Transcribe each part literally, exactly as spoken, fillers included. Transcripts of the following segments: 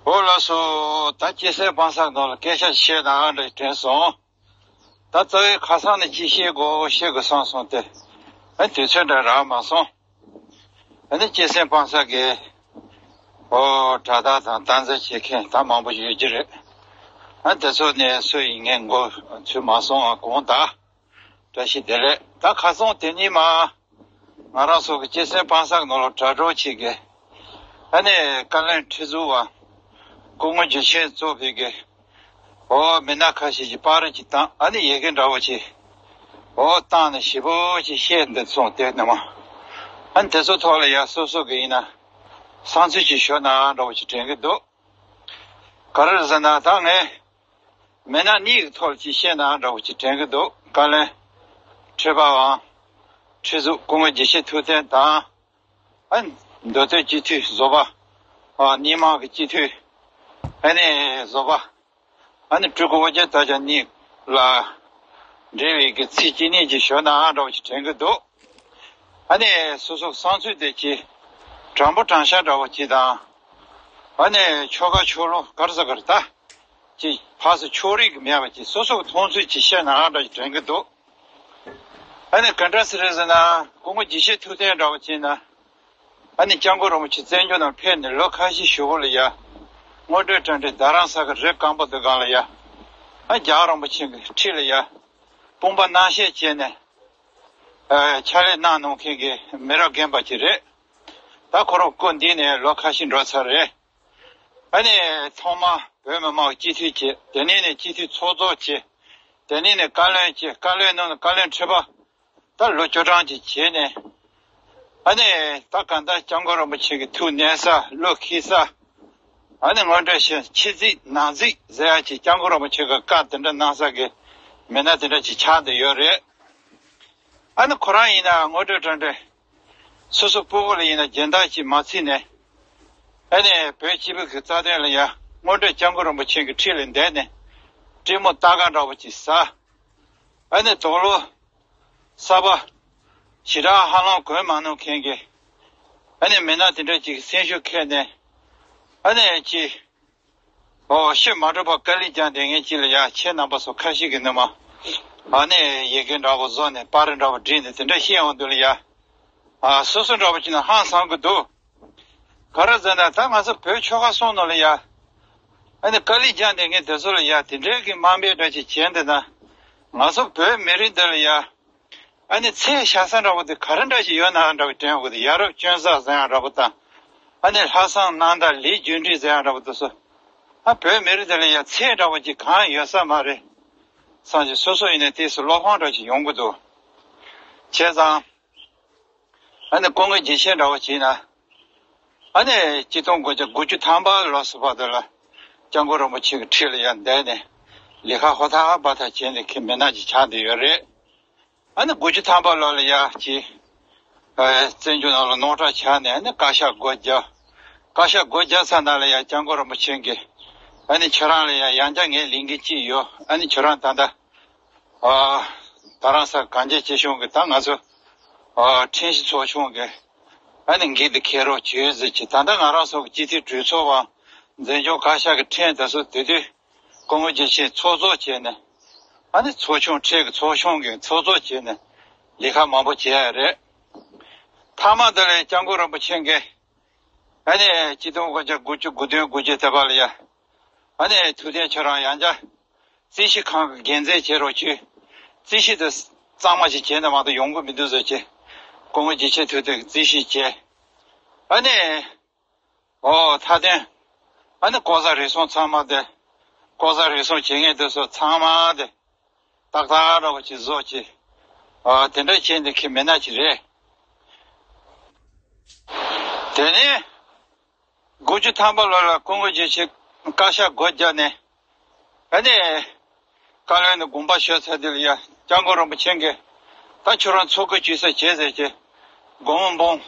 འོ་ལགས་སོ། ད་སྐྱེ་སྲིད་སྤང་བསགས་ནང་ལ་སྐད་ཆ་བཤད་ན་འདྲ་དྲན་སོང་། ད་རྩ་བའི་ཁ་སང་ནས་ཅི་བཤད་དགོས་བཤད་དགོས་བསམ་སོང་སྟེ། ཨ་དུས་ཚོད་འདྲ་རག་མ་སོང་། ཨ་ནི་སྐྱེ་སྲིད་སྤང་བསགས་ཀྱི་ཨོ་དྲ་བདག་དང་སྟངས་འཛིན་བྱེད་མཁན་ད་མང་པོ་ཡོད་ཀྱི་རེད། ཨ་དེ་ཚོ་ནས་སུ་ཡིན་ངས་མགོ་ཚོས་མ་སོང་བ་དགོངས་དག་བཀྲ་ཤིས་བདེ་ལེགས། ད་ཁ་སང་དེ་ཉིན་མ། ང་རང་ཚོ་གི་སྐྱེ་སྲིད་སྤང་བསགས་ནང་ལ་དྲ་གྲོགས་ཅིག་གིས། ཨ་ནི་བཀའ་བློན་ཁྲི་ཟུར་བ། སྐུ་ངོ་འཇུ་ཆེན་གཙོས་པའི་གི། འོ་མི་སྣ་ཁ་ཤས་ཀྱིས་པར་ཅིག་བཏང་ཨ་ནི་ཡི་གེ་འདྲ་བོ་ཅིག་འོ་བཏང་ནས་ཞེ་པོ་ཅིག་བཤད་འདི་སོང་དེ་ནི་མ། ཨ་ནི་དེ་ཚོ་ཐོག་ལ་ཡ་སོ་སོ་གི་ཡིན་ན། བསམ་ཚུལ་ཅིག་ཞུ་ན་འདྲ་བོ་ཅིག་དྲན་གི་འདུག་ག་རེ་ཟེར་ན་ད་ངས། མི་སྣ་གཉིས་ཀྱི་ཐོག་ཅིག་བཤད་ན་འདྲ་བོ་ཅིག་དྲན་གྱི་འདུག་བཀའ་བློན་ཁྲི་པ་དབང་། ཁྲི་ཟུར་སྐུ་ངོ་དགེ་བཤེས་ཐུབ་བསྟན་དང་། ཨ། མདོ་སྟོད་སྤྱི་འཐུས་བཟོ་པ། ཨ། སྣེ་མང་གི་སྤྱི་འཐུས། ཨ་ནི་བཟོ་པ། ཨ་ནི་སྤྲུལ་སྐུ་ཨོ་རྒྱན་དར་རྒྱས་གཉིས་ལ། འབྲེལ་བའི་གི་ཚིག་གཅིག་གཉིས་ཅིག་ཞུ་ན་འདྲ་བོ་ཅིག་དྲན་གྱི་འདུག་ཨ་ནི་སོ་སོ་བསམ་ཚུལ་དེ་ཅིག་དྲང་པོ་དྲང་བཞག་འདྲ་བོ་ཅིག་དང་། ཨ་ནི་ཆོལ་ཁ་ཆོས་ལུགས་ག་རེ་ཟེར་ག་རེ་ད། ཅིག་ཕར་ཚུར་ཕྱོགས་རིས་ཀྱི་མེད་པ་ཅིག་སོ་སོ་གི་མཐོང་ཚུལ་ཅིག་བཤད་ན་འདྲ་ཅིག་དྲན་གྱི་འདུག་ཨ་ནི་ག་འདྲ་ཟེར་རེད་ཟེར་ན་སྐུ་ངོ་དགེ་བཤེས་ཐུབ་བསྟན་འདྲ་བོ་ཅིག་ན། ཨ་ནི་སྐྱབས་མགོན་རིན་པོ་ཆེ་བཙན་བྱོལ་ནང་ཕེབས་ནས་ལོ་ཁ་ཤས་ཞུ་བོ་ལ་ཡ། སྔོན་འགྲོའི་གྲ་སྒྲིག་རྡ་རམ་ས་ཁ་རི་སྐམ་པོ་འདི་སྒང་ལ་ཡ། ཨ་རྒྱལ་བ་རིན་པོ་ཆེ་གི་འཁྲིས་ལ་ཡ། དཔུང་པ་གནམ་བཤད་བྱས་ནས། ཨ་ཕྱག་ལས་གནང་གནང་མཁན་གྱི་མི་རབས་རྒན་པ་ཅིག་རེད། ད་ཁོ་རང་སྐུ་འདས་ནས་ལོ་ཁ་ཤས་འགྲོ་ཚར་རེད། ཨ་ནི་ཐོག་མ་བོད་མི་མང་སྤྱི་འཐུས་བྱས། དེ་ནས་ནས་སྤྱི་འཐུས་ཚོགས་གཙོ་བྱས། དེ་ནས་ནས་བཀའ་བློན་བྱས། བཀའ་བློན་ནང་ནས་བཀའ་བློན་ཁྲི་པ། ད་ལོ་བཅུ་གྲངས་ཅིག་བྱས་ནས། ཨ་ནི་ད་གང་ལྟར་སྐྱབས་མགོན་རིན་པོ་ཆེ་གི་ཐུགས་མཉེས་ས་བློ་འཁེལ་ས། ཨ་ནི་དངོས་འབྲེལ་བྱས་ཕྱི་གཟིགས་ནང་གཟིགས་ཟེར་ཡ་ཅིག་སྐྱབས་མགོན་རིན་པོ་ཆེ་གི་བཀའ་དེ་འདྲ་གནང་ས་གི་མི་སྣ་དེ་འདྲ་ཅིག་ཆགས་བསྡད་ཡོད་རེད། ཨ་ནི་ཁོ་རང་ཡིན་ན་དངོས་འབྲེལ་གྲ་སྒྲིག་སོ་སོ་སྤུ་གུ་ལ་ཡིན་ན་སྦྱིན་བདག་ཅིག་མ་བརྩིས་ནས། ཨ་ནི་བོད་སྤྱི་པའི་གི་རྩ་དོན་ལ་ཡ་དངོས་འབྲེལ་སྐྱབས་མགོན་རིན་པོ་ཆེ་གི་འཁྲིས་ལ་བསྡད་ནས་སྤྲད་མོ་ལྟ་ག་འདྲ་བོ་ཅིག་ཟ། ཨ་ནི་དུག་ལོག་གསར་པ་ཞེ་དྲག་ཧ་ལམ་གོན་མ་མྱོང་མཁན་གྱི་ཨ་ནི་མི་སྣ་དེ་འདྲ་ཅིག་སེམས་ཤུགས་ཁྱེར་ནས་ཨ་ནི་ཅིག་ཨོ་ཤི་མ་གྲུབ་པ་དཀའ་ལས་བརྒྱབ་བསྡད་མཁན་ཅིག་ལ་ཡ། ཁྱེད་རྣམ་པ་ཚོ་ཁ་ཤས་ཀྱིས་ནི་མ། ཨ་ནི་ཡི་གེ་འདྲ་བོ་བཟོ་ནས་པར་འདྲ་བོ་བྲིས་ནས་དེ་འདྲ་བཤད་ཡོང་དུས་ལ་ཡ། ཨ་སོ་སོ་འདྲ་བོ་ཅིག་ན་ཧང་སང་གི་འདུག་ག་རེ་ཟེར་ན་ད་ང་ཚོ་བོད་ཆོལ་ཁ་གསུམ་ནང་ལ་ཡ། ཨ་ནི་དཀའ་ལས་བརྒྱབ་བསྡད་མཁན་དེ་ཚོ་ལ་ཡ་དེ་འདྲའི་གི་དམའ་འབེབས་འདྲ་ཅིག་བྱས་འདུག་ན། ང་ཚོ་བོད་མི་རིགས་འདི་ལ་ཡ། ཨ་ནི་ཚེ་ཤ་ས་འདྲ་བོ་དེ་ག་རེ་འདྲ་ཞིག་ཡོད་ན་འདྲ་བོ་དྲན་དགོས་དེ། ཡ་རབས་སྤྱོད་བཟང་ཟེར་ཡང་འདྲ་བོ་དང་། ཨ་ནི་ལྷག་བསམ་རྣམ་དག་ལས་རྒྱུ་འབྲས་ཟེར་ཡང་འདྲ་བོ་དེ་ཚོ། ཨ་བོད་མི་རིགས་དེ་ལ་ཡང་ཚེ་འདྲ་བོ་ཅིག་གང་ཡོད་ས་མ་རེད། སང་ཞིག་སོ་སོ་ཡིན་ནའི་དེ་སུ་བློ་ཕམ་འདྲ་ཅིག་ཡོང་གི་འདུག་བྱས་ཙང་། ཨ་ནི་སྐུ་ངོ་དགེ་བཤེས་འདྲ་བོ་བྱས་ན། ཨ་ནི་ཆིག་སྟོང་དགུ་བརྒྱ་དགུ་བཅུ་ཐམ་པ་ལོ་སུ་བར་དུ་ལ་སྐྱབས་མགོན་རིན་པོ་ཆེ་གི་འཁྲིས་ལ་ཡང་བསྡད་ནས་ལས་ཀ་ཧོ་ཐག་བ་ཐག་བྱས་ནས་ཁྱེད་མི་སྣ་ཅིག་ཆགས་བསྡད་ཡོད་རེད། ཨ་ནི་དགུ་བཅུ་ཐམ་པ་ལོ་ལ་ཡ་ཅིག་ཨ་བཙན་བྱོལ་ནང་ལ་རྙོག་དྲ་ཆགས་ནས་ཨ་ནི་བཀའ་ཤག་སྒོ་བརྒྱབ། བཀའ་ཤག་སྒོ་བརྒྱབ་ཚར་ན་ལ་ཡ་སྐྱབས་མགོན་རིན་པོ་ཆེ་གིས་ཨ་ནི་ཁྱོད་རང་ལ་ཡ་ཡང་བསྐྱར་ངས་ལས་འགན་ཅིག་ཡོད། ཨ་ནི་ཁྱོད་རང་ད་ལྟ་ཨ་རྡ་རམ་ས་གངས་ཅན་སྐྱིད་གཤོངས་ཀྱི་ད་ང་ཚོ་ཨ་ཁྲིམས་ཞིབ་ཚོགས་ཆུང་གི་ཨ་ནི་འགན་དེ་འཁྱེར་རོགས་བྱོས་ཟེར་གྱི། ད་ལྟ་ང་རང་ཚོ་གི་སྤྱི་འཐུས་གྲོས་ཚོགས་པ་འཛིན་སྐྱོང་བཀའ་ཤག་གི་ཁྲིམས་དེ་ཚོ་དེ་དུས། སྐུ་ངོ་དགེ་བཤེས་ཚོགས་གཙོ་བྱས་ནས། ཨ་ནི་ཚོགས་ཆུང་ཁྲིམས་ཀྱི་ཚོགས་ཆུང་གི་ཚོགས་གཙོ་བྱས་ནས་ལས་ཀ་མང་པོ་བྱས་ཡ་རེད། མཐའ་མ་དེ་ལ་སྐྱབས་མགོན་རིན་པོ་ཆེ་གིས། ཨ་ནི་ཆིག་སྟོང་དགུ་བརྒྱ་དགུ་བཅུ་དགུ་བདུན་དགུ་བརྒྱད་དེ་བར་ལ་ཡ། ཨ་ནི་ཐུབ་བསྟན་ཁྱོད་རང་ཡང་བསྐྱར། རྩིས་ཞིབ་ཁང་གི་འགན་འཛིན་བྱེད་རོགས་བྱོས། རྩིས་ཞིབ་དེ་གཙང་མ་ཞིག་བྱས་ན་མ་གཏོགས་ཡོང་གི་མི་འདུག་ཟེར་གྱི། སྐུ་ངོ་དགེ་བཤེས་ཐུབ་བསྟན་གྱིས་རྩིས་ཞིབ་བྱས། ཨ་ནི། ཨོ་མཐའ་དོན། ཨ་ནི་ལྐོག་ཟ་རུལ་སུངས་ཚང་མ་དེ། ལྐོག་ཟ་རུལ་སུངས་བྱེད་མཁན་དེ་ཚོ་ཚང་མ་དེ། ཏག་ཏག་འདྲ་བོ་ཅིག་བཟོ་ཅིག་ཨོ་དེ་འདྲ་བྱས་འདི་ཁྱི་མི་སྣ་ཅིག་རེད། དེ་ནས། དགུ་བཅུ་ཐམ་པ་ལོ་ལ་སྐུ་ངོ་དགེ་བཤེས་བཀའ་ཤག་སྒོ་བརྒྱབ་ནས། ཨ་ནི། བཀའ་བློན་ནས་དགོངས་པ་ཞུས་ཚར་དུས་ལ་ཡ། སྐྱབས་མགོན་རིན་པོ་ཆེ་གིས། ད་ཁྱོད་རང་ཚོགས་ཁུར་བྱེད་ས་བྱེད་ཟེར་གྱི། དགོངས་པ་འབུམ།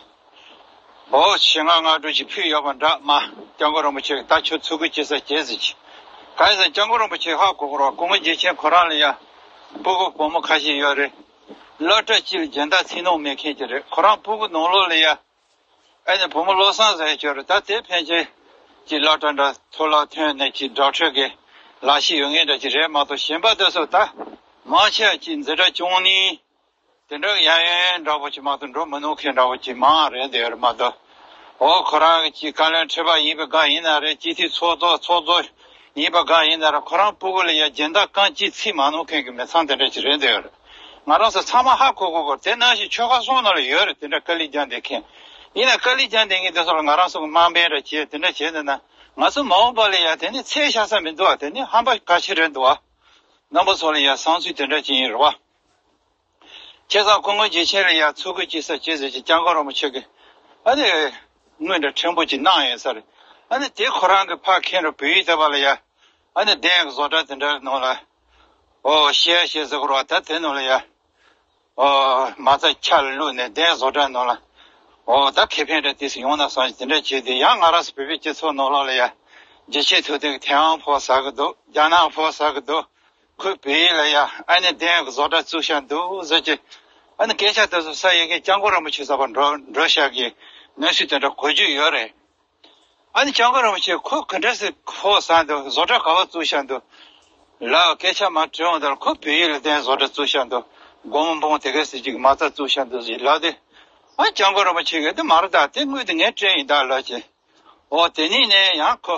འོ་ཞེ་ལྔ་ལྔ་དྲུག་ཅིག་ཕུལ་ཡོད་པ་འདྲ་མ། སྐྱབས་མགོན་རིན་པོ་ཆེ་གིས་ད་ཁྱོད་ཚོགས་ཁུར་བྱེད་ས་བྱེད་ཟེར་གྱི། གང་ཡིན་ཟེར་ན་སྐྱབས་མགོན་རིན་པོ་ཆེ་ཧ་གོ་གོ་རོགས། སྐུ་ངོ་དགེ་བཤེས་ཁོ་རང་ལ་ཡ། སྤུ་གུ་བུ་མོ་ཁ་ཤས་ཡོད་རེད། སློབ་གྲྭ་གཅིག་ལ་སྦྱིན་བདག་འཚིག་གནོང་མེད་མཁན་ཅིག་རེད། ཁོ་རང་སྤུ་གུ་ནང་ལོགས་ལ་ཡ། ཨ་ནི་བུ་མོ་བློ་བཟང་ཟེར་ཡ་ཅིག་ཡོད་རེད། ད་དེ་ཕན་ཆད། ཀྱི་སློབ་གྲྭ་འདྲ་མཐོ་སློབ་ཐོན་ནས་ཀྱི་ཌོག་ཊར་གྱི་ལག་ཤེས་ཡོད་མཁན་འདྲ་ཅིག་རེད་མ་གཏོགས། གཞན་པ་དེ་ཚོ་ད་མང་ཆེ་བ་ཅིག་འཛིན་གྲྭ་བཅུ་གཉིས་དེ་འདྲ་ཡང་ཡང་འདྲ་པོ་ཅིག་མ་གཏོགས་འགྲོ་མི་ནུས་མཁན་འདྲ་པོ་ཅིག་མང་རེད་འདོད་རེད་མ་གཏོགས། འོ་ཁོ་རང་གི་ཅིག་བཀའ་བློན་ཁྲི་པ་ཡིན་པའི་སྒང་ཡིན་ན་རེད། སྤྱི་འཐུས་ཚོགས་གཙོ་ཚོགས་གཙོ་ཡིན་པའི་སྒང་ཡིན་ན་རེད། ཁོ་རང་སྤུ་གུ་ལ་ཡ་སྦྱིན་བདག་རྐང་གཅིག་ཚིག་མ་གནང་མཁན་གྱི་མི་ཚང་དེ་འདྲ་ཅིག་རེད་འདོད་རེད། ང་རང་ཚོ་ཚང་མ་ཧ་གོ་གོ་གོ། དེ་ནང་བཞིན་ཆོལ་ཁ་གསུམ་ནང་ལ་ཡོད་རེད། དེ་འདྲ་དཀའ་ལས་རྒྱག་བསྡད་མཁན། ཡིན་ན་དཀའ་ལས་རྒྱག་བསྡད་མཁན་དེ་ཚོ་ལ་ང་རང་ཚོ་གི་དམའ་འབེབས་འདྲ་བྱས་དེ་འདྲ་བྱས་འདུག་ན། ང་ཚོ་མ་འོངས་པ་ལ་ཡ་དེ་ནི་ཚད་བཞག་ས་མི་འདུག་བ། དེ་ནི་ཧམ་པ་ག་ཤེད་རེད་འདུག་བ། རྣམ་པ་ཚོ་ལ་ཡ་བསམ་ཚུལ་དེ་འདྲ་ཅིག་ཡིན་རེད་བ། བྱས་ཙང་སྐུ་ངོ་རྒྱལ་ཆེན་ལ་ཡ་ཚུར་རྒོལ་བྱེད་ས་བྱེད་ཟེར་གྱི་སྐྱབས་མགོན་རིན་པོ་ཆེ་གི་ཨ་ནི་དངུལ་འདྲ་ཕྲན་བུ་ཅིག་གནང་ཡོད་ས་རེད། ཨ་ནི་དེ་ཁོ་རང་གི་ཕར་འཁྱེར་རུ་བོད་ཡིག་དེ་བ་ལ་ཡ་ཨ་ནི་གདན་གྱི་བཟོ་གྲྭ་དེ་འདྲ་ནང་ལ་ཨོ་ཤེས་ཤེས་ཟེར་གོ་ར། ད་དེ་ནང་ལ་ཡ་ཨོ་མ་རྩ་ཆ་ལ་བླུགས་ནས་གདན་བཟོ་གྲྭ་ནང་ལ་ཨོ་ད་ཁེ་ཕན་འདྲ་དེ་སུ་ཡོང་ན་བསམ་གྱི་དེ་འདྲ་བྱས་ཏེ། ཡང་ང་རང་ཚོ་བོད་པའི་སྤྱི་ཚོགས་ནང་ལོགས་ལ་ཡ་རྒྱལ་སྤྱིའི་ཐུག་འདུན་གྱི་ཐེ་ཝན་ཕོག་ཟ་གི་འདུག་རྒྱ་ནག་ཕོག་ཟ་གི་འདུག་ཁོས་བོད་ཡིག་ལ་ཡ་ཨ་ནི་གདན་གྱི་བཟོ་གྲྭ་བཙུགས་བཞག་འདུག་ཟེར་གྱི། ཨ་ནི་སྐད་ཆ་དེ་ཚོ་ས་ཡི་གེ་སྐྱབས་མགོན་རིན་པོ་ཆེ་ཚོ་ཕར་འགྲོ་འགྲོ་བཞག་གི་གནས་ཚུལ་དེ་འདྲ་གོ་རྒྱུ་ཡོད་རེད། ཨ་ནི་སྐྱབས་མགོན་རིན་པོ་ཆེ་ཁོ་ག་འདྲ་སེ་ཁོ་ཟ་འདུག་བཟོ་གྲྭ་ག་པར་བཙུགས་བཞག་འདུག་ལ་སྐད་ཆ་མར་དྲི་འོང་དུས་ཁོ་བོད་ཡིག་ལ་གདན་བཟོ་གྲྭ་བཙུགས་བཞག་འདུག་སྒོར་མོ་འབུམ་དེ་ག་ཚོད་ཅིག་མ་རྩ་བཙུགས་བཞག་འདུག་ཟེར་ལབ་དུས། ཨ་སྐྱབས་མགོན་རིན་པོ་ཆེ་གིས་དེ་མ་རེད་ད། དེ་དངུལ་དེ་ངས་སྤྲད་ཡིན་ད་ལབ་བྱས། འོ་དེ་ནས་ནས་ཡང་ཁོ།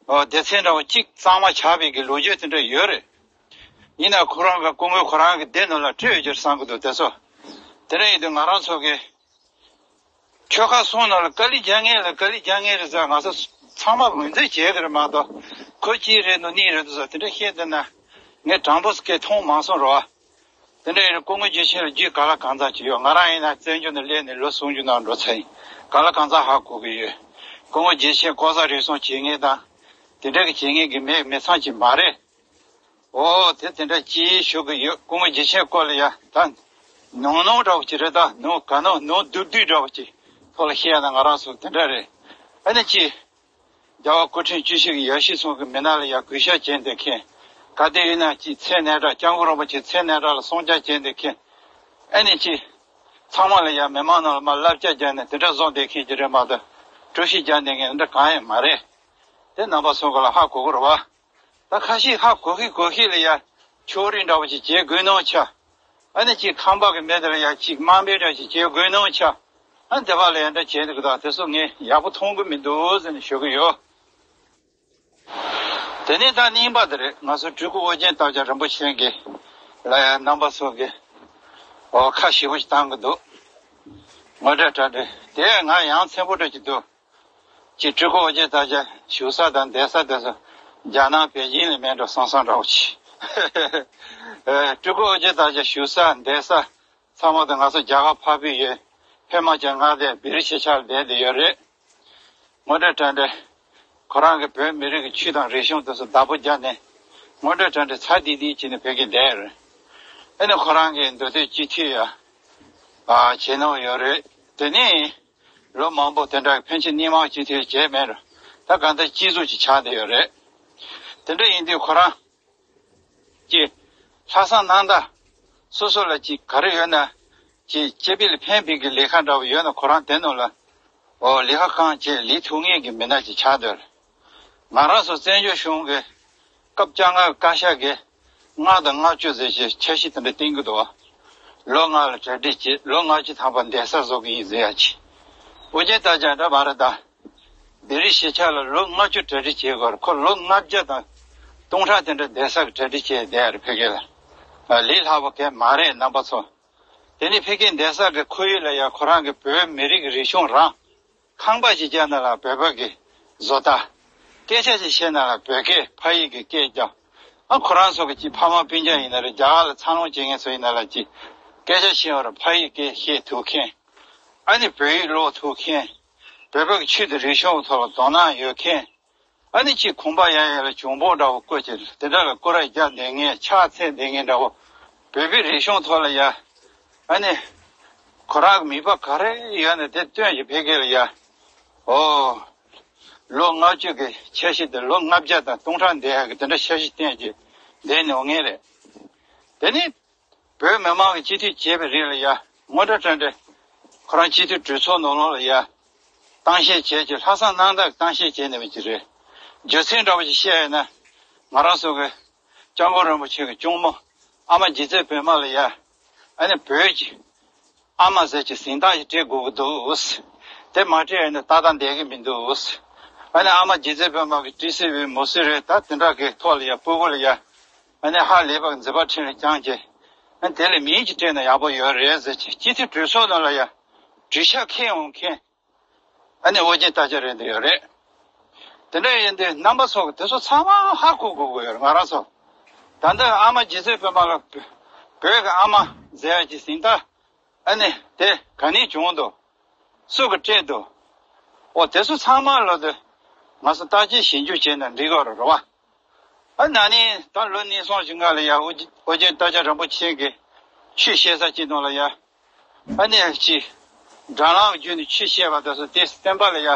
ཨོ་སྡེ་ཚན་འདྲ་བོ་གཅིག་གཙང་མ་ཆགས་པའི་གི་ལོ་རྒྱུས་དེ་འདྲ་ཡོད་རེད། ཡིན་ན་ཁོ་རང་གི་སྐུ་ངོ་ཁོ་རང་གི་སྡེ་ནང་ལ་སྤྲོད་ཡོད་རྒྱུར་བསམ་གི་འདུག་དེ་ཚོ། དེ་འདྲ་ཡིན་དུས་ང་རང་ཚོ་གི་ཆོལ་ཁ་གསུམ་ནང་ལ་དཀའ་ལས་རྒྱག་མཁན་ལ་དཀའ་ལས་རྒྱག་མཁན་རེད་ཟེར། ང་ཚོ་ཚང་མ་ངོས་འཛིན་བྱེད་གི་རེད་མ་གཏོགས། ཁོ་གཅིག་རེད་འདུག་གཉིས་རེད་འདུག་ཟེར་དེ་འདྲ་བཤད་བསྡད་ན་ངས་དྲང་པོ་སྐད་མཐོང་མ་སོང་རོ། དེ་འདྲ་ཡིན་ན་སྐུ་ངོ་རྒྱལ་ཆེན་ལ་རྒྱུས་ག་ལ་གང་འཚམ་ཅིག་ཡོད། ང་རང་ཡིན་ན་བཙན་བྱོལ་ནང་སླེབས་ནས་ལོ་སུམ་ཅུ་ནང་འགྲོ་ཚར་ཡིན། ག་ལ་གང་འཚམ་ཧ་གོ་གི་ཡོད། སྐུ་ངོ་རྒྱལ་ཆེན་ལྐོག་ཟ་རུལ་སུངས་བྱེད་མཁན་དང་། དེ་འདྲ་གི་བྱེད་མཁན་གི་མི་མི་ཚང་ཅིག་མ་རེད། འོ་དེ་དེ་འདྲ་ཅིག་ཞུ་གི་ཡོད། སྐུ་ངོ་རྒྱལ་ཆེན་སྐོར་ལ་ཡ་ད་ནོར་ནོར་འདྲ་བོ་ཅིག་རེད། ད་ནོར་ག་ནོར་ནོར་སྡུག་སྡུག་འདྲ་བོ་ཅིག་ཐོག་ལ་བཤད་ཡ་ན་ང་རང་ཚོ་དེ་འདྲ་རེད། ཨ་ནི་ཅིག་རྒྱལ་བ་སྐུ་ཕྲེང་བཅུ་བཞི་གི་ཡབ་གཞིས་ཚང་གི་མི་སྣ་ལ་ཡ་གུས་ཞབས་བྱས་བསྡད་མཁན། ག་དེ་ཡིན་ན་ཅིག་མཚན་གནས་གྲགས། སྐྱབས་མགོན་རིན་པོ་ཆེ་མཚན་གནས་གྲགས་ལ་སྲུང་སྐྱོབ་བྱས་བསྡད་མཁན། ཨ་ནི་ཅིག་ཚང་མ་ལ་ཡ་མི་མང་ནང་ལ་མར་བསླབ་བྱ་བརྒྱབ་ནས་དེ་འདྲ་བཟོ་བསྡད་མཁན་ཅིག་རེད་མ་གཏོགས། དཀྲུག་ཤིང་རྒྱག་བསྡད་མཁན་འདྲ་གང་ཡང་མ་རེད། དེ་རྣམ་པ་ཚོ་ག་ལ་ཧ་གོ་གི་རེད་བ། ད་ཁ་ཤས་ཧ་གོ་ཤེས་གོ་ཤེས་ལ་ཡ་ཕྱོགས་རིས་འདྲ་བོ་ཅིག་བྱེད་དགོས་སྣང་ཆགས། ཨ་ནི་ཅིག་ཁང་པ་གི་མི་དེ་ལ་ཡ་ཅིག་དམའ་འབེབས་འདྲ་ཅིག་བྱེད་དགོས་སྣང་ཆགས། ཨ་ནི་དེ་བ་ལ་ཡ་འདྲ་བྱེད་འདུག་ད་དེ་ཚོ་ངས་ཡག་པོ་མཐོང་གི་མི་འདུག་ཟེར་ནས་ཞུ་གི་ཡོད། དེ་ནས་ད་གཉིས་པ་དེ་རེད། ང་ཚོ་སྤྲུལ་སྐུ་ཨོ་རྒྱན་སྟག་རྒྱ་རིན་པོ་ཆེ་གི་ལ་ཡ་རྣམ་པ་ཚོ་གི་འོ་ཁ་ཞེ་པོ་ཅིག་བཏང་གི་འདུག་ངོ་སྤྲོད་གྲ་སྒྲིག་དེ་ང་ཡང་མཚན་པོ་འདྲ་ཅིག་འདུག་ཅིག་སྤྲུལ་སྐུ་ཨོ་རྒྱན་སྟག་རྒྱ་བཞུགས་ས་དང་བསྡད་ས་དེ་ཚོ་རྒྱ་ནག་པེ་ཅིན་ལ་མེད་འགྲོ་བསམ་བསམ་འདྲ་བོ་ཅིག་ཨེ། སྤྲུལ་སྐུ་ཨོ་རྒྱན་སྟག་རྒྱ་བཞུགས་ས་བསྡད་ས་ཚང་མ་དང་ང་ཚོ་རྒྱ་གར་འཕགས་པའི་ཡུལ་ཧི་མ་ཅལ་མངའ་སྡེ་བེ་རི་ཤི་ཆ་ལ་བསྡད་བསྡད་ཡོད་རེད། ངོ་སྤྲོད་གྲ་སྒྲིག་ཁོ་རང་གི་བོད་མི་རིགས་ཀྱི་ཆོས་དང་རིག་གཞུང་དེ་ཚོ་བདག་པོ་བརྒྱབ་ནས་ངོ་སྤྲོད་གྲ་སྒྲིག་ཚ་དིག་དིག་བྱས་ནས་ཕ་གིར་བསྡད་ཡོད་རེད། ཨ་ནི་ཁོ་རང་གི་མདོ་སྟོད་སྤྱི་འཐུས་ཡ་ཨ་བྱེད་མྱོང་ཡོད་རེད། དེ་ནས། ལོ་མང་པོ་དེ་འདྲ་ཕན་ཆད་སྣེ་མང་སྤྱི་འཐུས་བྱས་མེད་རུང་ད་གང་ལྟར་སྤྱི་གཙུག་ཅིག་ཆགས་བསྡད་ཡོད་རེད། དེ་འདྲ་ཡིན་དུས་ཁོ་རང་གི་ལྷག་བསམ་རྣམ་དག་སོ་སོ་ལ་ཅིག་ག་རེ་ཡོད་ན་ཅིག་སྤྱི་པའི་ལ་ཕན་པའི་གི་ལས་ཀ་འདྲ་བོ་ཡོད་ན་ཁོ་རང་དེ་ནང་ལ་འོ་ལས་ཀ་གང་བྱེད་ལས་ཐུབ་ངེས་ཀྱི་མི་སྣ་ཅིག་ཆགས་བསྡད་ཡོད་རེད། ང་རང་ཚོ་བཙན་བྱོལ་གཞུང་གི་སྐབས་བཅོ་ལྔ་བཀའ་ཤག་གིས་ལྔ་དང་ལྔ་བཅུ་ཟེར་བྱས་འཆར་གཞི་དེ་འདྲ་བཏིང་གི་འདུག་ལོ་ལྔ་ལ་གྲ་སྒྲིག་བྱེད། ལོ་ལྔ་བཅུ་ཐམ་པ་གདན་ས་བཟོ་གི་ཡིན་ཟེར་ཡ་ཅིག་ཨོ་རྒྱན་སྟག་རྒྱ་འདྲ་མ་རེད་ད། བེ་རི་ཤི་ཆ་ལ་ལོ་ལྔ་བཅུ་གྲ་སྒྲིག་བྱེད་དགོས་རེད། ཁོ་ལོ་ལྔ་བརྒྱ་དང་སྟོང་ཕྲག་དེ་འདྲ་གདན་ས་གི་གྲ་སྒྲིག་བྱས་བསྡད་ཡ་རེད་ཕ་གི་ལ། ལས་སླ་པོ་གང་མ་རེད་རྣམ་པ་ཚོ། དེ་ནི་ཕ་གི་གདན་ས་གི་ཁོར་ཡུག་ལ་ཡ་ཁོ་རང་གི་བོད་མི་རིགས་ཀྱི་རིག་གཞུང་རང་། ཁང་པ་ཞིག་བརྒྱབ་ན་ལ་བོད་པ་གི་བཟོ་ལྟ། སྐད་ཆ་ཞིག་བཤད་ན་ལ་བོད་སྐད་ཕ་ཡུལ་གྱི་སྐད་རྒྱབ། ཨ་ཁོ་རང་ཚོ་གི་ཅིག་ཕ་མ་སྤུན་ཀྱག་ཡིན་ན་རེད། རྒྱ་གར་ལ་འཚར་ལོངས་བྱེད་མཁན་ཚོ་ཡིན་ན་ལ་ཅིག་སྐད་ཆ་བཤད་བར་ཕ་ཡུལ་སྐད་བཤད་ཐུབ་མཁན། ཨ་ནི་བོད་ཡིག་ཀློག་ཐུབ་མཁན། བོད་པ་གི་ཆོས་དང་རིག་གཞུང་ཐོག་ལ་དོ་སྣང་ཡོད་མཁན། ཨ་ནི་ཅིག་ཁང་པ་ཡང་ཡང་ལ་གྱོང་པོ་འདྲ་བོ་བརྐོས་བྱས་དེ་འདྲ་ལ་སྐོར་ར་རྒྱག་བསྡད་མཁན་ཕྱག་འཚལ་བསྡད་མཁན་འདྲ་བོ། བོད་པའི་རིག་གཞུང་ཐོག་ལ་ཡ། ཨ་ནི། ཁོ་རང་གི་མིད་པ་ག་རེ་ཡོད་ན་དེ་སྟོན་གྱི་ཕ་གི་ལ་ཡ། ཨོ། ལོ་ལྔ་བཅུ་གི་འཆར་གཞི་དེ་ལོ་ལྔ་བརྒྱ་དང་སྟོང་ཕྲག་འདས་ཡག་གི་དེ་འདྲ་འཆར་གཞི་བཏིང་གི་བསྡད་ནས་འོང་ངེས་རེད། དེ་ནི་བོད་མི་མང་གི་སྤྱི་འཐུས་བྱས་པའི་རིང་ལ་ཡ་ངོ་སྤྲོད་དྲན་ཏེ་ཁོ་རང་སྤྱི་འཐུས་གྲོས་ཚོགས་ནང་ལོགས་ལ་ཡ་ གཏམ་བཤད་བྱས་ཀྱི་ལྷག་བསམ་རྣམ་དག་གི་གཏམ་བཤད་བྱས་ནས་བ་ཅིག་རེད། རྒྱུ་མཚན་འདྲ་བོ་ཞིག་བཤད་ཡོད་ན། ང་རང་ཚོ་གི་སྐྱབས་མགོན་རིན་པོ་ཆེ་གི་གཅུང་མོ་ཨ་མ་རྗེ་བཙུན་བོད་མ་ལ་ཡ། ཨ་ནི་བོད་ཀྱི་ཨ་མ་ཟེར་གྱི་གཟེངས་རྟགས་ཤིག་སྤྲད་དགོས་ཀྱི་འདུག། དེ་མ་སྤྲད་ཡོད་ན་ཏག་ཏག་བསྡད་ཀྱི་མི་འདུག། ཨ་ནི་ཨ་མ་རྗེ་བཙུན་བོད་མ་གི་ཊི་སི་རེད་མུ་སི་རེད་ད་དེ་འདྲ་གི་ཐོག་ལ་ཡ་སྤུ་གུ་ལ་ཡ། ཨ་ནི་ཧ་ལས་པ་གི་འཛིན་པ་ཁྲིམས་ལ་བསྐྱངས་ཀྱི། ཨ་ནི་དེ་ལ་མིང་ཅིག་སྤྲད་ན་ཡག་པོ་ཡོད་རེད་ཟེར་གྱི་སྤྱི་འཐུས་གྲོས་ཚོགས་ནང་ལ་ཡ། གྲོས་ཆོད་འཁྱེར་ཡོང་མཁན། ཨ་ནི་ཨོ་རྒྱན་སྟག་ལྕགས་རེད་འདུག་ཡོད་རེད། དེ་འདྲ་ཡིན་དུས་རྣམ་པ་ཚོ་གི་དེ་ཚོ་ཚང་མ་ཧ་གོ་དགོས་ཀྱི་ཡོད་རེད་ང་རང་ཚོ། ད་ལྟ་ཨ་མ་རྗེ་བཙུན་བོད་མ་ལ་བོད་ཀྱི་ཨ་མ་ཟེར་ཡ་གྱི་གཟེངས་རྟགས། ཨ་ནི་དེ་ག་ནས་བྱུང་འདུག། སུ་གིས་སྤྲད་འདུག། འོ་དེ་ཚོ་ཚང་མ་ལོ་དེ་ང་ཚོ་བརྟག་དཔྱད་ཞིབ་འཇུག་བྱས་ན་འགྲིག་གི་རེད་བ། ཨ་ན་ནིང་ད་ལོ་གཉིས་གསུམ་ཞིག་སྔ་ལ་ཡ་ཨོ་རྒྱན་སྟག་ལྕགས་རིན་པོ་ཆེ་གིས་ཆོས་བཤད་ས་ཅིག་ནང་ལ་ཡ། ཨ་ནི་ཅི། དགྲ་ལམ་བརྒྱུད་ནས་ཆོས་བཤད་པ་དེ་ཚོ་དེ་བསྟན་པ་ལ་ཡ།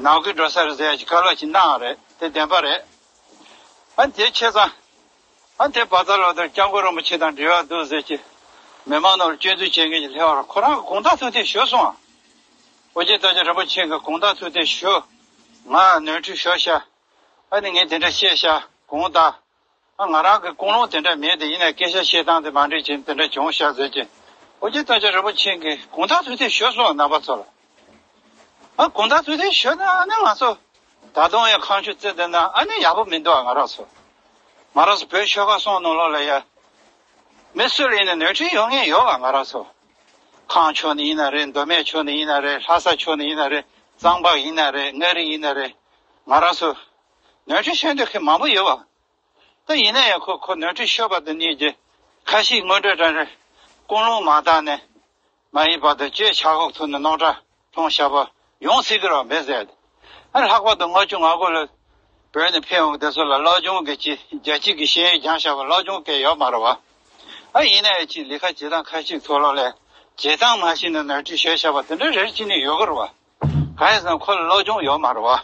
ནང་ཁུལ་འགྲོ་ས་རེད་ཟེར་ཡ་ཅིག་བཀའ་སློབ་ཅིག་གནང་བ་རེད་དེ་བདེན་པ་རེད། ཨ་ནི་དེ་བྱས་ཙང་། ཨ་ནི་དེ་བར་ཚ་ལོ་དེར་སྐྱབས་མགོན་རིན་པོ་ཆེ་དང་འབྲེལ་བ་འདུག་ཟེར་གྱི། མི་མང་ནང་ལ་སྐྱོན་འཛུགས་བྱེད་མཁན་གྱི་ལྷེ་བ་ར་ཁོ་རང་གི་དགོངས་དག་ཐུགས་གཏད་ཞུས་སོང་། ཨོ་རྒྱན་སྟག་ལྕགས་རིན་པོ་ཆེ་གི་དགོངས་དག་ཐུགས་གཏད་ཞུ། ང་ནོར་འཁྲུལ་ཞུ་ཤག། ཨ་ནི་ངས་དེ་འདྲ་བཤད་ཤག་དགོངས་དག། ཨ་ང་རང་གི་ཀུན་སློང་དེ་འདྲ་མེད་དེ་ཡིན་ན་སྐད་ཆ་བཤད་སྟངས་དེ་མ་འགྲིག་ཅིང་དེ་འདྲ་བྱུང་ཤག་ཟེར་གྱི། ཨོ་རྒྱན་སྟག་ལྕགས་རིན་པོ་ཆེ་གིས་དགོངས་དག་ཐུགས་གཏད་ཞུས་སོང་རྣམ་པ་ཚོ་ལ། ཨ་དགོངས་དག་ཐུགས་གཏད་ཞུས་ན་ཨ་ནི་ང་ཚོ་ད་དུང་ཡང་ཁ་མཆུ་བརྩི་བསྡད་ན་ཨ་ནི་ཡག་པོ་མི་འདུག་ཨ་ང་རང་ཚོ། ང་རང་ཚོ་བོད་ཆོལ་ཁ་གསུམ་ནང་ལོགས་ལ་ཡ། མི་སུ་ལ་ཡིན་ན་ནོར་འཁྲུལ་ཡོང་མཁན་ཡོད་པ་ང་རང་ཚོ། ཁམས་ཕྱོགས་ནས་ཡིན་ན་རེད། མདོ་སྨད་ཕྱོགས་ནས་ཡིན་ན་རེད། ལྷ་ས་ཕྱོགས་ནས་ཡིན་ན་རེད། གཙང་པ་ཡིན་ན་རེད། མངའ་རིས་ཡིན་ན་རེད། ང་རང་ཚོ་ནོར་འཁྲུལ་བཤད་འདོད་མཁན་མང་པོ་ཡོད་པ། ད་ཡིན་ན་ཡང་ཁོ་ཁོ་ནོར་འཁྲུལ་ཤོར་བ་དང་གཉིས་ཀྱི་ཁ་ཤས་དངོས་འབྲེལ་དྲང་རེད། ཀུན་སློང་མ་དག་ནས་མ་ཡིན་པ་དང་བཅས་ཆག་སྒོ་ཐོག་ནས་རྣམ་གྲངས་ལྷུང་བཞག་པ་ཡོང་སྲིད་ཀྱི་རེད་མེད་ཟེར། ཨ་ནི་ལྷག་པར་དུ་ལྔ་བཅུ་ང་དགུ་ལ་བོད་ནས་ཕེབས་འོང་གི་དེ་ཚོ་ལ་སློབ་སྦྱོང་གི་ཅི་རྒྱལ་སྤྱི་གི་ཤེས་ཡོན་སྦྱངས་བཞག་པ་སློབ་སྦྱོང་སྐད་ཡོད་མ་རེད་བ། ཨ་ཡིན་ན་ཡང་ཅི་ལས་ཀ་བྱེད་སྟངས་ཁ་ཤས་ཐོག་ལ་ལས་བྱེད་སྟངས་མ་ཤེས་ནས་ནོར་འཁྲུལ་བྱས་བཞག་པ་དེ་འདྲ་རེ་རེ་བྱས་ནས་ཡོད་ཀྱི་རེད་བ། གང་ཡིན་ཟེར་ན་ཁོ་ལ་སློབ་སྦྱོང་ཡོད་མ་རེད་བ།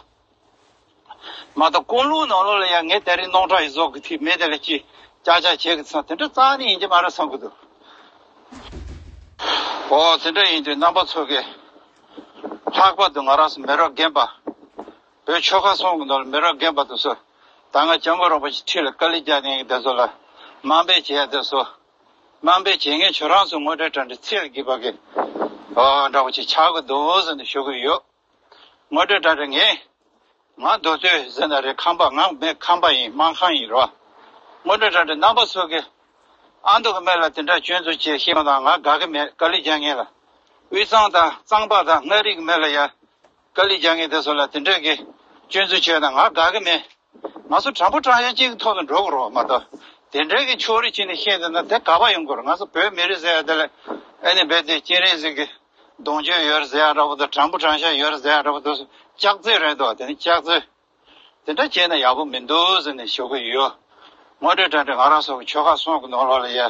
མ་གཏོགས་ཀུན་སློང་ནང་ལོགས་ལ་ཡང་ངས་དེ་རིང་རྣམ་གྲངས་ཡིག་ཚོགས་ཀྱི་ཐིག་མེད་དེ་ལ་ཅི་ཅག་ཅག་བྱེད་ཀྱི་ཚང་དེ་འདྲ་རྩ་ནས་ཡིན་གྱི་མ་རེད་བསམ་གྱི་འདུག། ཨོ་དེ་འདྲ་ཡིན་དུས་རྣམ་པ་ཚོ་གིས་ལྷག་པར་དུ་ང་རང་ཚོ་མི་རབས་རྒན་པ། བོད་ཆོལ་ཁ་གསུམ་གྱི་ནང་ལ་མི་རབས་རྒན་པ་དེ་ཚོ་ད་སྔ་སྐྱབས་མགོན་རིན་པོ་ཆེ་ཁྲི་ལ་དཀའ་ལས་རྒྱག་མཁན་གྱི་དེ་ཚོ་ལ་དམའ་འབེབས་བྱེད་ཡ་དེ་ཚོ། དམའ་འབེབས་བྱེད་མཁན་ཁྱོད་རང་ཚོ་དངོས་འབྲེལ་དྲང་འབྲེལ་ཚད་ལས་བརྒལ་བ་གི་ཨོ་འདྲ་བོ་ཅིག་ཆགས་ཀྱི་འདུག་ཟེར་ནས་ཞུ་གི་ཡོད། དངོས་འབྲེལ་དྲང་འབྲེལ་ངས། ང་མདོ་སྟོད་ཟེར་ན་རེད། ཁམས་པ། ང་མི་ཁམས་པ་ཡིན། སྨར་ཁམས་ཡིན་རོ། དངོས་འབྲེལ་དྲང་འབྲེལ་རྣམ་པ་ཚོ་གིས་ཨ་མདོ་གི་མི་ལ་དེ་འདྲ་སྐྱོན་འཛུགས་བྱེད་ཤེས་ཡོང་དང་ང་དགའ་གི་མེད། དཀའ་ལས་རྒྱག་མཁན་ལ། དབུས་གཙང་དང་གཙང་པ་དང་མངའ་རིས་ཀྱི་མི་ལ་ཡ་དཀའ་ལས་རྒྱག་མཁན་དེ་ཚོ་ལ་དེ་འདྲ་གི་སྐྱོན་འཛུགས་བྱས་ན་ང་དགའ་གི་མེད། ང་ཚོ་དྲང་པོ་དྲང་བཞག་གཅིག་གི་ཐོག་ཏུ་འགྲོ་དགོས་རེད་བ་མ་གཏོགས། དེ་འདྲའི་གི་ཕྱོགས་རིས་བྱས་ནས་བཤད་འདུག་ན་དེ་དགའ་པ་ཡོང་དགོས་རེད། ང་ཚོ་བོད་མི་རིགས་ཟེར་ཡ་དེ་ལ་ཨ་ནི་རྦད་དེ་སྤྱན་རས་གཟིགས་ཀྱི་གདུང་རྒྱུད་ཡོད་རེད་ཟེར་ཡ་འདྲ་པོ་དང་། དྲང་པོ་དྲང་བཞག་ཡོད་རེད་ཟེར་ཡ་འདྲ་པོ་དེ་ཚོ་ལྕགས་རྩེད་རེད་འདུག། དེ་ནི་ལྕགས་རྩེད་དེ་འདྲ་བྱས་ན་ཡག་པོ་མི་འདུག་ཟེར་ནས་ཞུ་གི་ཡོད། དངོས་འབྲེལ་དྲང་འབྲེལ་ང་རང་ཚོ་གི་ཆོལ་ཁ་གསུམ་གི་ནང་ལོགས་ལ་ཡ་ཨ་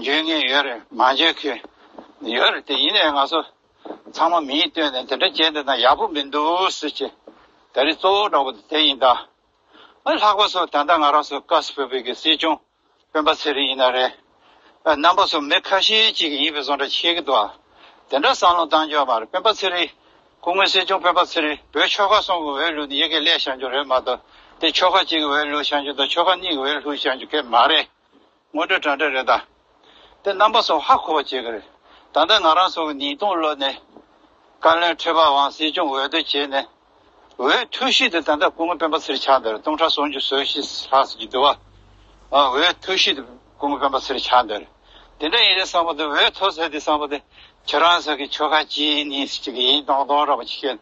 འཇོན་མཁན་ཡོད་རེད། མ་འཇོན་མཁན་ཡོད་རེད། དེ་ཡིན་ནའི་ང་ཚོ་ཚང་མ་མིང་བཏོན་ནས་དེ་འདྲ་བྱས་བསྡད་ན་ཡག་པོ་མི་འདུག་ཟེར་གྱི། ད་རེས་གཙོ་བོ་འདྲ་པོ་དེ་ཡིན་ད། ཨ་ལྷག་པ་སོགས་ད་ལྟ་ང་རང་ཚོ་བཀའ་སྲིད་བོད་པའི་གི་སྲིད་སྐྱོང་སྤེན་པ་ཚེ་རིང་ཡིན་ན་རེད། ཨ་རྣམ་པ་ཚོ་མི་ཁ་ཤས་ཅིག་ཡིན་པའི་བཟོ་འདྲ་བྱེད་ཀྱི་འདུག་ཨ། དེ་འདྲ་བསམ་བློ་གཏང་རྒྱུ་མ་རེད། སྤེན་པ་ཚེ་རིང་། སྐུ་ངོ་སྲིད་སྐྱོང་སྤེན་པ་ཚེ་རིང་བོད་ཆོལ་ཁ་གསུམ་གྱི་འོས་བླུགས་ནས་ཡ་གི་སླེབས་བཞག་རྒྱུ་རེད་མ་གཏོགས། དེ་ཆོལ་ཁ་གཅིག་གི་འོས་བླུགས་བཞག་རྒྱུ་དང་ཆོལ་ཁ་གཉིས་ཀྱི་འོས་བླུགས་བཞག་རྒྱུ་གང་ཡང་མ་རེད། དངོས་འབྲེལ་དྲང་འབྲེལ་རེད་ད། དེ་རྣམ་པ་ཚོ་ཧ་གོ་བ་བྱེད་ཀྱི་རེད། ད་ལྟ་ང་རང་ཚོ་གི་ཉིས་སྟོང་ལོ་ནས་བཀའ་བློན་ཁྲི་པ་དབང་སྲིད་སྐྱོང་འོས་བསྡུ་བྱས་ནས་འོས་ཐོབ་གཞི་དེ་ད་ལྟ་སྐུ་ངོ་སྤེན་པ་ཚེ་རིང་ཆགས་བསྡད་རེད། སྟོང་ཕྲག་སུམ་ཅུ་སོ་བཞི་ལྷག་ཙམ་ཅིག་འདུག་བ། ཨ་འོས་ཐོབ་གཞི་དེ་སྐུ་ངོ་སྤེན་པ་ཚེ་རིང་ཆགས་བསྡད་རེད། དེ་འདྲ་ཡིན་རེད་བསམ་པ་དེ། འོས་ཐོབ་ཟེར་དེ་བསམ་པ་དེ་ཁྱེད་རང་ཚོ་གི་ཆོལ་ཁ་གཅིག་ཡིན་ནི་ཅིག་ཡིན་མདོག་མདོག་འདྲ་པོ་ཅིག་བཤད།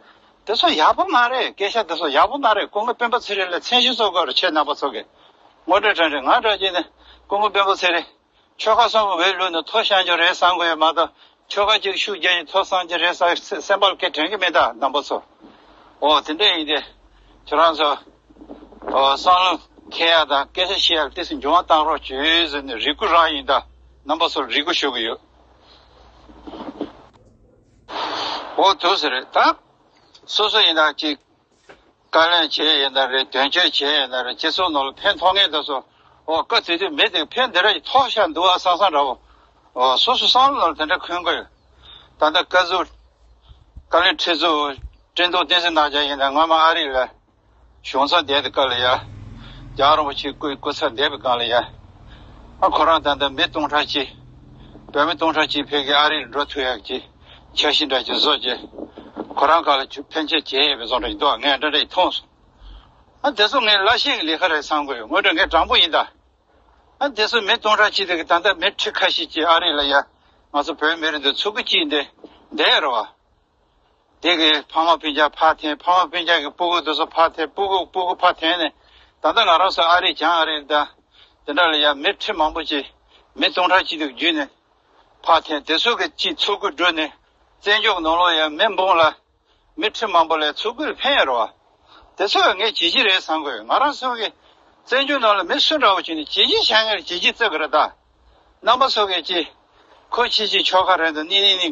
དེ་ཚོ་ཡག་པོ་མ་རེད། སྐད་ཆ་དེ་ཚོ་ཡག་པོ་མ་རེད། སྐུ་ངོ་སྤེན་པ་ཚེ་རིང་ལ་མཚན་གཞི་བཟོ་དགོས་རེད། ཁྱེད་རྣམ་པ་ཚོ་གིས་དངོས་འབྲེལ་དྲང་འབྲེལ་ང་འདྲ་བྱས་ནས་སྐུ་ངོ་སྤེན་པ་ཚེ་རིང་ཆོལ་ཁ་གསུམ་གྱི་འོས་བླུགས་ནས་ཐོབ་བཞག་རྒྱུ་རེད་བསམ་གྱི་ཡོད་མ་གཏོགས། ཆོལ་ཁ་གཅིག་ཤུགས་རྒྱག་ནས་ཐོབ་བསམ་གྱི་རེད་བསམ་སེམས་པ་ལ་སྐད་དྲན་གྱི་མེད་ད་རྣམ་པ་ཚོ། འོ་དེ་འདྲ་ཡིན་ཏེ་ཁྱེད་རང་ཚོ་འོ་བསམ་བློ་འཁྱེར་ཡ་དང་སྐད་ཆ་བཤད་ཡ་ལ་ཏོག་ཙམ་འགྱུར་བ་བཏང་རོགས་བྱོས་ཟེར་ནས་རེ་སྐུལ་རང་ཡིན་ད། རྣམ་པ་ཚོར་རེ་སྐུལ་ཞུ་གི་ཡོད། འོ་དུ་ཟེར་རེད་ད། སོ་སོ་ཡིན་ན་ཅིག་བཀའ་བློན་བྱས་ཡིན་ན་རེད། དོན་གཅོད་བྱས་ཡིན་ན་རེད། སྤྱི་ཚོགས་ནང་ལ་ཕན་ཐོགས་ངེས་དུ་སོ། འོ་སྐབས་དེ་དུས་མི་དེ་ཕན་འདི་འདྲ་ཞིག་ཐོགས་ཤག་འདུག་ཨ་བསམ་བསམ་འདྲ་བོ། འོ་སོ་སོ་བསམ་བློ་ནང་ལ་དེ་འདྲ་འཁོན་གི་ཡོད། ད་ལྟ་བཀའ་ཟུར་ ཏཱ་ལའི་ཁྲི་ཟུར་བཀྲས་མཐོང་བསྟན་འཛིན་ནག་རྒྱལ་ཡིན་ན། སྔོན་མ་ཨ་རི་ལ་གཞུང་ཚབ་བསྡད་པའི་སྐབས་ལ་ཡ། རྒྱལ་བ་རིན་པོ་ཆེའི་སྐུའི་སྐུ་ཚབ་བསྡད་པའི་སྒང་ལ་ཡ། ཨ་ཁོ་རང་ད་ལྟ་མི་སྟོང་ཕྲག་གཅིག་བོད་མི་སྟོང་ཕྲག་གཅིག་ཕ་གིར་ཨ་རི་ལ་འགྲོ་ཐུབ་ཡག་གི་འཆར་གཞི་འདྲ་ཅིག་བཟོ་བྱས། ཁོ་རང་སྒང་ལ་ཕན་ཆད་བྱས་ཡོད་པའི་བཟོ་འདྲ་ཅིག་འདུག་ངས་འདྲ་འདྲ་ཅིག་མཐོང་སོང་། ཨ་དེ་ཚོ་ངས་ལ་ཤེས་ཀྱི་ལས་ཀ་རེད་བསམ་གྱི་ཡོད། ངོ་སྤྲོད་ངས་དྲང་པོ་ཡིན་ད། ཨ་དེ་ཚོ་མི་སྟོང་ཕྲག་གཅིག་དེ་གི་ད་ལྟ་མི་ཁྲི་ཁ་ཤས་ཅིག་ཨ་རི་ལ་ཡ། ང་ཚོ་བོད་མི་རིགས་འདི་ཚུར་རྒོལ་གྱིས་འདི་བསྡད་རེད་བ། དེ་གི་ཕ་མ་སྤུན་ཀྱག་ཕར་འཐེན། ཕ་མ་སྤུན་ཀྱག་གི་སྤུ་གུ་དེ་ཚོ་ཕར་འཐེན། སྤུ་གུ་སྤུ་གུ་ཕར་འཐེན་ནས། ད་ལྟ་ང་རང་ཚོ་ཨ་རི་བྱང་ཨ་རི་དང་དེ་འདྲ་ལ་ཡ་མི་ཁྲི་མང་པོ་ཅིག་མི་སྟོང་ཕྲག་གཅིག་དེ་བརྒྱུད་ནས་ཕར་འཐེན། དེ་ཚོ་གི་ཅིག་ཚུར་རྒོལ་འགྲོ་ནས་བཙན་བྱོལ་ནང་ལོགས་ཡ་མི་འབུམ་ལ། མི་ཁྲི་མང་པོ་ལ་ཚུར་རྒོལ་ཕན་ཡོད་རེད་བ། དེ་ཚོ་ཡང་ངས་བྱས་རྗེས་རེད་བསམ་གི་ཡོད། ང་རང་ཚོ་གི་བཙན་བྱོལ་ནང་ལ་མི་སུ་འདྲ་བོ་བྱས་ནས་བྱས་རྗེས་བཞག་མཁན་ལ་བྱས་རྗེས་བརྩི་གི་རེད་ད། རྣམ་པ་ཚོ་གིས་ཅི། ཁོ་ཁྱེད་ཀྱི་ཁྱོ་ག་རེད་འདུག་ནི་ནི་ནི།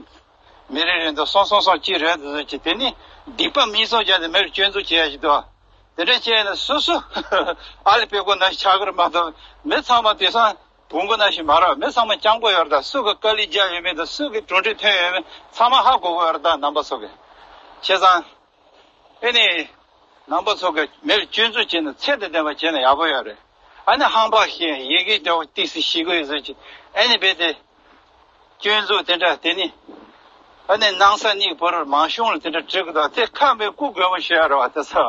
མི་རིགས་རེད་འདུག་སོང་སོང་སོང་ཅི་རེད་འདུག་ཟེར་གྱི་དེ་ནི་སྡིག་པ་མིག་བཙུམ་བྱས་ནས་མི་ལ་སྐྱོན་འཛུགས་བྱེད་ཡ་ཞིག་འདུག་དེ་འདྲ་བྱས་ནས་སོ་སོ་ཨ་ལི་པད་གོ་ནང་བཞིན་ཆགས་གི་རེད་མ་གཏོགས། མི་ཚང་མ་དེང་སང་བོང་གུ་ནང་བཞིན་མ་རེད། མི་ཚང་མ་སྤྱང་པོ་ཡོད་རེད་ད། སུ་གི་དཀའ་ལས་རྒྱག་ཡོད་མེད་དང་། སུ་གི་གྲུབ་འབྲས་ཐོན་ཡོད་མེད་ཚང་མ་ཧ་གོ་གི་ཡོད་རེད་ད། རྣམ་པ་ཚོ་གི། བྱས་ཙང་། ཨེ་ནི། རྣམ་པ་ཚོ་གི་མི་ལ་སྐྱོན་འཛུགས་བྱས་ནས་ཚད་དང་ལྡན་པ་བྱས་ན་ཡག་པོ་ཡོད་རེད། ཨ་ནི་ཧམ་པ་ཤེས་ཡི་གེ་འདྲ་བོ་ཏིག་སེ་ཤེས་གི་ཡོད་ཟེར་གྱི། ཨེ་ནི་རྦད་དེ། སྐྱོན་འཛུགས་དེ་འདྲ་དེ་ནི། ཨ་ནི་སྣང་ས་གཉིས་བོར་མང་ཤོས་ལ་དེ་འདྲ་བྲིས་གི་འདུག་དེ་ཁ་མེད་སྐུ་དགོས་མོ་ཞུ་ཡ་རེད་བ་དེ་ཚོ།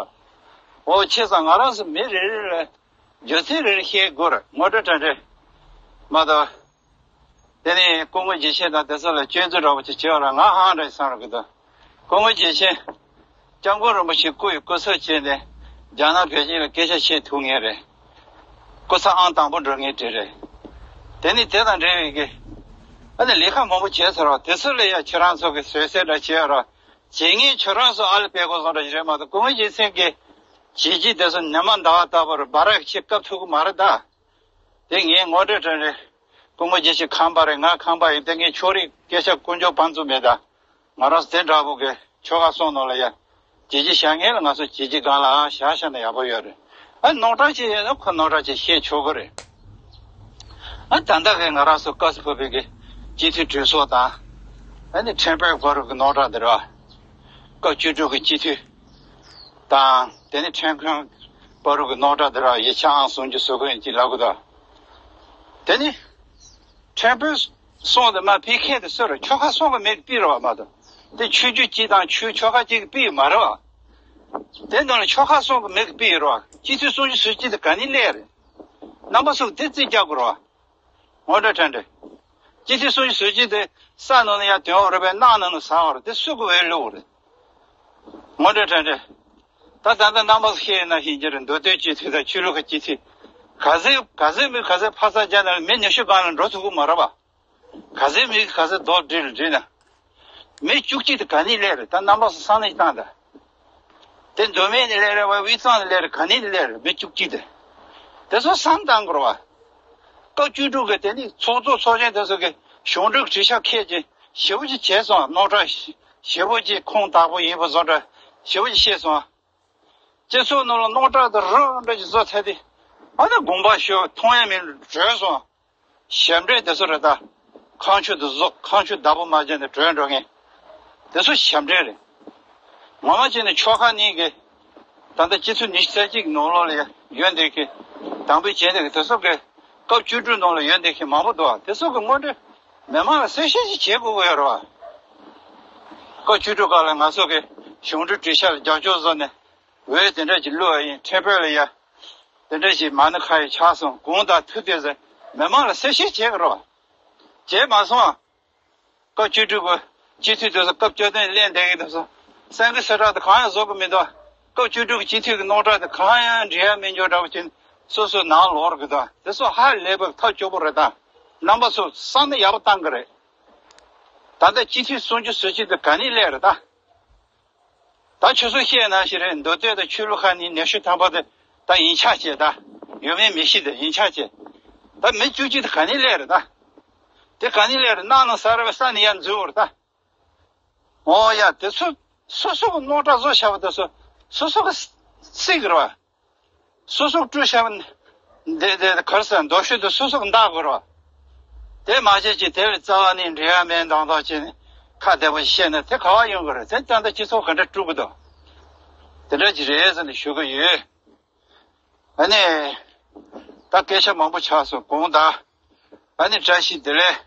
འོ་བྱས་ཙང་ང་རང་ཚོ་མི་རེ་རེ་ལ་རྒྱུ་མཚན་རེ་རེ་བཤད་དགོས་རེད། ངོ་སྤྲོད་འདྲ་འདྲ་མ་གཏོགས། དེ་ནས་སྐུ་ངོ་རྗེ་ཆེན་དང་དེ་ཚོ་ལ་སྐྱོན་འཛུགས་འདྲ་པོ་ཅིག་བྱས་པ་ལ་ང་ཧང་འདྲ་བསམ་རུང་གི་འདུག་སྐུ་ངོ་རྗེ་ཆེན། སྐྱབས་མགོན་རིན་པོ་ཆེ་སྐུ་ཡི་སྐུ་ཚབ་བྱས་ནས་རྒྱ་ནག་པེ་ཅིང་ལ་སྐད་ཆ་བཤད་ཐུབ་མཁན་རེད། སྐུ་ཚབ་ཨང་དང་པོ་འགྲོ་མཁན་དེ་རེད། དེ་ནས་དེ་དང་འབྲེལ་བའི་གི། ཨ་ནི་ལས་ཀ་མང་པོ་བྱས་ཚར་བ་དེ་ཚོ་ལ་ཡ་ཁྱེད་རང་ཚོ་གི་བཟོད་བསྲན་འདྲ་བྱས་ར། བྱེད་མཁན་ཁྱེད་རང་ཚོ་ཨ་ལི་པད་གོ་བཟོ་འདྲ་ཞིག་རེད་མ་གཏོགས། སྐུ་ངོ་རྗེ་བཙུན་གྱི་བྱས་རྗེས་དེ་ཚོ་ཉི་མ་ཟླ་བ་ལྟ་བུར་འབའ་རག་ཆེ་བཀབ་ཐུབ་ཀྱི་མ་རེད་ད། དེ་ངས་ངོ་སྤྲོད་དྲན་རེད། སྐུ་ངོ་རྗེ་ཆེན་ཁམས་པ་རེད། ང་ཁམས་པ་ཡིན། དེ་ངས་ཕྱོགས་རིས་སྐད་ཆ་དཀོན་མཆོག་ཕན་ཚུན་མེད་ད། ང་རང་དེ་འདྲ་པོ་གི་ཆོལ་ཁ་གསུམ་ནང་ལ་ཡ། བྱས་རྗེས་བཞག་མཁན་ལ་ང་ཚོ་བྱས་རྗེས་སྒང་ལ་ཨ་བཞག་བཞག་ན་ཡག་པོ་ཡོད་རེད། ཨ་རྣོ་གྲགས་ཅིག་ཡོད་ན་ཁོ་རྣོ་གྲགས་ཅིག་བཤད་ཆོག་གི་རེད། ཨ་ད་ལྟ་གི་ང་རང་ཚོ་སྐབས་སུ་བབས་པའི་གི་སྤྱི་འཐུས་གྲོས་ཚོགས་དང་། ཨ་ནི་ཁྲེན་པོའི་བར་གྱི་རྣོ་གྲགས་འདི་རེད་བ། སྐབས་བཅུ་དྲུག་གི་སྤྱི་འཐུས་དང་། དེ་ནི་ཁྲེན་ཁོན་བར་གྱི་རྣོ་གྲགས་འདི་ར་ཡིག་ཆ་ཨང་སུམ་ཅུ་སོ་དགུ་ཡིན་གྱི་ལབ་གི་འདུག་དེ་ནི་ཁྲེན་པོའི་གསུང་དེ་མ་ཕི་ཁེ་དེ་སུ་རེད། ཆོལ་ཁ་གསུམ་གི་མི་གིས་ཕུལ་རེད་བ་མ་གཏོགས། དེ་ཆོས་བརྒྱུད་གཅིག་དང་ཆོས་ཆོལ་ཁ་གཅིག་གིས་ཕུལ་མ་རེད་བ། དེ་ནང་ལ་ཆོལ་ཁ་གསུམ་གི་མི་གིས་ཕུལ་རེད་བ། སྤྱི་འཐུས་སུམ་ཅུ་སོ་གཅིག་དེ་ག་ནས་སླེབས་རེད། རྣམ་པ་ཚོ་དེ་རྩིས་རྒྱག་དགོས་རེད་བ། ངོ་སྤྲོད་དྲན་ཏེ། སྤྱི་འཐུས་སུམ་ཅུ་སོ་གཅིག་དེ་ས་ནང་ནས་ཡར་དོན་འོག་རེད་པས། གནམ་ནང་ནས་ཟག་པ་རེད། དེ་སུ་གི་འོས་བླུགས་རེད། ངོ་སྤྲོད་དྲན་ཏེ། ད་ད་ལྟ་རྣམ་པ་ཚོ་ཤེས་ཡོད་ན་ཤེས་ཀྱི་རེད། མདོ་སྟོད་སྤྱི་འཐུས་དང་ཆོས་ལུགས་ཀྱི་སྤྱི་འཐུས། ག་ཚོད་ག་ཚོད་མི་ག་ཚོད་ཕར་ཚུར་རྒྱག་ན་མི་ཉི་ཤུ་སྒང་ལ་འགྲོ་ཐུབ་ཀྱི་མ་རེད་པ། ག་ཚོད་མི་ག་ཚོད་རྡོག་སྒྲིལ་སྒྲིལ་ན། མི་བཅུ་གཅིག་དེ་ག་ནས་སླེབས་རེད། ད་རྣམ་པ་ཚོ་བསམ་བློ་ཞིག་བཏང་དང་། དེ་མདོ་སྨད་ནས་སླེབས་རེད་བ། དབུས་གཙང་ནས་སླེབས་རེད། ག་ནས་སླེབས་རེད། མི་བཅུ་གཅིག་དེ། དེ་ཚོ་བསམ་བཏང་དགོས་རེད་བ། སྐབས་བཅུ་དྲུག་གི་དེ་ནི་ཚོགས་གཙོ་ཚོགས་ཆེན་དེ་ཚོ་གི་གཞུང་འབྲེལ་གྱི་གྲོས་འཆར་འཁྱེར་ཅིང་ཞེ་པོ་ཅིག་བྱས་སོང་། རྣོ་གྲགས་ཞེ་པོ་ཅིག་ཁུངས་དག་པོ་ཡིན་པ་བཟོ་འདྲ་ཞེ་པོ་ཅིག་བཤད་སོང་། སྤྱི་ཚོགས་ནང་ལ་རྣོ་གྲགས་དང་རུ་འདྲ་ཅིག་བཟོ་ཚར་དུས། ཨ་ནི་དགོངས་པ་ཞུ་མཐོང་ཡ་མེད། བྲོས་སོང་། ཞབས་འདྲེན་དེ་ཚོ་རེད་ད། ཁ་མཆུ་དེ་བཟོ། ཁ་མཆུ་བདག་པོ་མ་བྱས་ནས་བྲོས་འགྲོ་མཁན། དེ་ཚོ་ཞབས་འདྲེན་རེད། ངོ་མ་བྱས་ནས་ཆོལ་ཁ་གཉིས་ཀྱི། ད་ལྟ་སྤྱི་ཚོགས་ཉི་ཤུ་རྩ་གཅིག་གི་ནང་ལོགས་ལ་ཡོད་བསྡད་མཁན། དམ་འབུལ་བྱས་བསྡད་མཁན་དེ་ཚོ་གི། སྐབས་བཅུ་དྲུག་ནང་ལ་ཡོད་བསྡད་མཁན་མང་པོ་འདུག་དེ་ཚོ་གི་ངོ་སྤྲོད་མི་མང་ལ་གསལ་བཤད་ཅིག་བྱེད་དགོས་ཀྱི་ཡོད་རེད་བ། སྐབས་བཅུ་དྲུག་སྐབས་ལ་ང་ཚོ་གི་གཞུང་འབྲེལ་གྲོས་འཆར་ལ་རྒྱབ་སྐྱོར་བཟོ་ནས། འོས་དེ་འདྲ་ཅིག་བླུགས་པ་ཡིན། ཁྲེན་པོ་ལ་ཡ། དེ་འདྲ་ཞིག་མ་ཎི་ཁ་ཡི་ཆགས་སོང་། གུང་དང་ཐུག་དེ་ཟེར་མི་མང་ལ་གསལ་བཤད་བྱེད་དགོས་རེད་བ། བྱས་མ་སོང་། སྐབས་བཅུ་དྲུག་གི་སྤྱི་འཐུས་དེ་ཚོ། སྐབས་བཅུ་བདུན་སླེབས་བསྡད་མཁན་དེ་ཚོ། གསར་འགོད་གསལ་བསྒྲགས་དེ་གང་ཡང་བཟོ་གི་མི་འདུག་སྐབས་བཅུ་དྲུག་གི་སྤྱི་འཐུས་ཀྱི་རྣོ་གྲགས་དེ་གང་ཡང་འབྲི་ཡ་མེད་འགྱོ་འདྲ་པོ་ཅིག་སོ་སོའི་ནང་ལོགས་རེད་གི་འདུག་དེ་ཚོ་ཧ་ལས་པའི་ཐབས་སྐྱོ་པོ་རེད་ད། རྣམ་པ་ཚོ་བསམ་བློ་ཡག་པོ་བཏང་གི་རེད། ད་ལྟ་སྤྱི་འཐུས་སུམ་ཅུ་སོ་གཅིག་དེ་ག་ནས་སླེབས་རེད་ད། ད་ཁྱོད་ཚོ་བཤད་ན་ཞིག་རེད། མདོ་སྟོད་དང་ཆོས་ལུགས་ཁག་ནས་ཉི་ཤུ་ཐམ་པ་དེ་ད་ཡིན་ཆགས་བྱས། ད་ཡོད་མེད་མི་ཤེས། དེ་ཡིན་ཆགས་བྱས། ད་མི་བཅུ་གཅིག་དེ་ག་ནས་སླེབས་རེད་ད། དེ་ག་ནས་སླེབས་རེད། གནམ་ནས་ཟག་རེད་པས། ས་ནས་ཡར་འཛུལ་བ་རེད་ད། འོ་ཡ། དེ་ཚོ་སོ་སོ་གི་རྣོ་གྲགས་བཟོས་བཞག་པ་དེ་ཚོ་སོ་སོ་གིས་བརྩི་གི་རེད་བ། སོ་སོ་གིས་བསྐྲུན་བཞག་པ་འདི་དེ་ག་རེ་ཟེར། མདོ་ཤོད་དེ་སོ་སོ་གིས་འདག་དགོས་རེད་བ། དེ་མ་བྱས་ཀྱི་དེ་ལ་རྩ་བ་ནས་འབྲེལ་བ་མེད་མདོག་མདོག་བྱས་ནས། ཁ་བདེ་པོ་བཤད་ན་དེ་ག་བ་ཡོང་གི་རེད། དེ་ཀྱང་ད་སྤྱི་ཚོགས་ག་འདྲ་དཀྲུག་གི་འདུག་དེ་འདྲ་ཅིག་རེད་ཟེར་ནས་ཞུ་གི་ཡོད། ཨ་ནི། ད་སྐད་ཆ་མང་པོ་ཆགས་སོང་དགོངས་དག་ཨ་ནི་བཀྲ་ཤིས་བདེ་ལེགས།